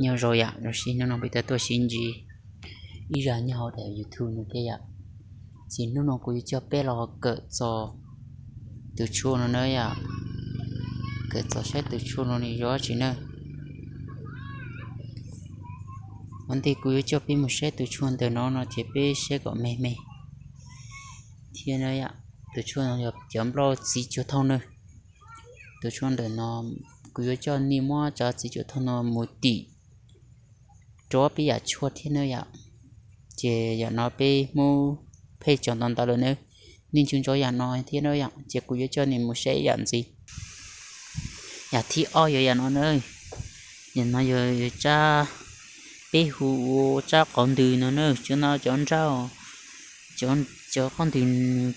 Nyob zoo yam, zoo siab hnub no peb tau tuaj sib ntsib ib zag nyob hauv daim YouTube no thiab yam. Ces hnub no kuv yuav coj peb los kawm txog tus tshuaj no na yam, kawm txog saib tus tshuaj no nws yog dab tsi na. Ua ntej kuv yuav coj peb mus saib tus tshuaj ntawm no no ces peb saib kom me me thiab na yam. Tus tshuaj no yog cov nplooj txiv cuag thauj na. Tus tshuaj ntawm no kuv yuav coj nej muab cov txiv cuag thauj no mus tim rau peb yam tshuaj thiab na yam. Ces yam no peb Hmoob pheej tso ntau ntau lawm na, nej nco ntsoov yam no thiab na yam, ces kuv yuav coj nej mus saib yam ntxiv. Yam thib ob yog yam no na, yam no yog tsab, peb hu ua tsab qauv ntws no na, cov no cov nrauj, cov qauv ntws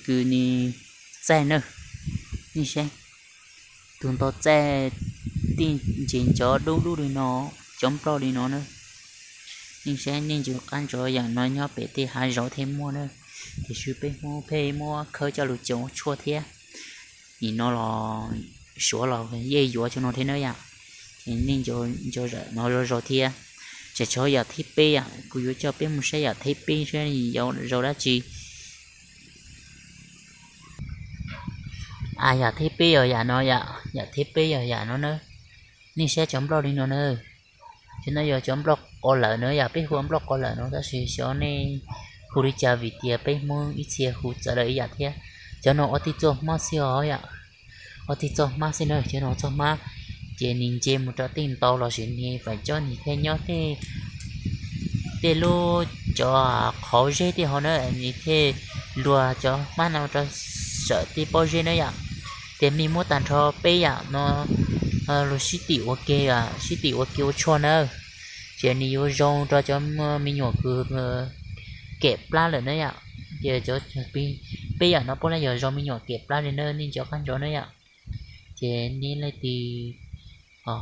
kws nws txaij na, nej saib, tus nto txaij tij ntses ncov dub dub li no, cov nploj li no na. Nej saib, nej nco qab ntsoov yam no nyob pem tej hav zoov thiaj muaj na, tiam sis peb Hmoob pheej muab khawb coj lug cog ua tshuaj thiab. Nim no los Suav los yeej yuav cov no thiab na yam. Ces nej nco zam no zoo zoo thiab. Tsam tsov yam thib peb yam, kuv yuav coj peb mus saib yam thib peb saib zoo dab tsi. A, yam thib peb yog yam no yam, yam thib peb yog yam no na. Nej saib cov nploj li no na, cov no yog cov nploj qos lawm na yam, peb hu ua nploj qos lawm no tab sis xyov nej hu li cas vim tias peb Hmoob ib txhia hu txawv lawm ib yam thiab. Cov no ua tib txoj hmab xwb os yam, ua tib txoj hmab xwb na, cov no txoj hmab. Ces nws nce mus rau tej ntau los sis nws feem coob nws thiaj nyob tej lub cov qhov zeb tej hauv na, nws thiaj luag cov hmab no rau saum tej pob zeb na yam. Ces nej muab tag nrho peb yam no los sib tim ua ke, sib tim ua ke ua tshuaj na, ces nws yuav zoo rau cov me nyuam kws kem plab lawm na yam. Ces peb yam no puav leej yog zoo me nyuam kem plab li na, nej nco qab ntsoov na yam. Ces nej leej twg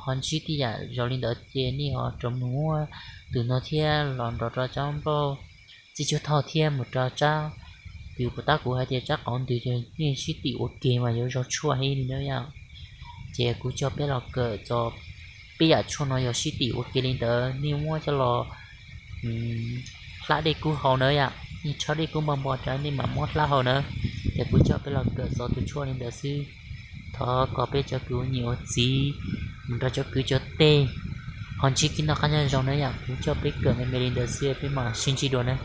ho ntsib tej yam zoo li ntawd ces nej ho rov mus muab tus no thiab los nrog rau tsab nploj txiv cuag thauj thiab mus rau tsab, tus puas tab kuv hais tias tsab qauv ntws, ces nej sib tim ua ke mas yuav zoo tshuaj heev li na yam. Ces kuv coj peb los kawm txog peb yam tshuaj no yog sib tim ua ke li ntawd, nej muab coj los hlab dej kub haus na yam, nej tshob dej kub npau npau rau nej mam muab hlab haus na. Ces kuv coj peb los kawm txog tus tshuaj li ntawd xwb. Thov kom peb cov kwv nyiam ua txiv mus nrog cov kwv cov tij ho ntsib kev noj qab nyob zoo na yam. Kuv coj peb kawm me me li ntawd xwb, peb mam sib ntsib dua na.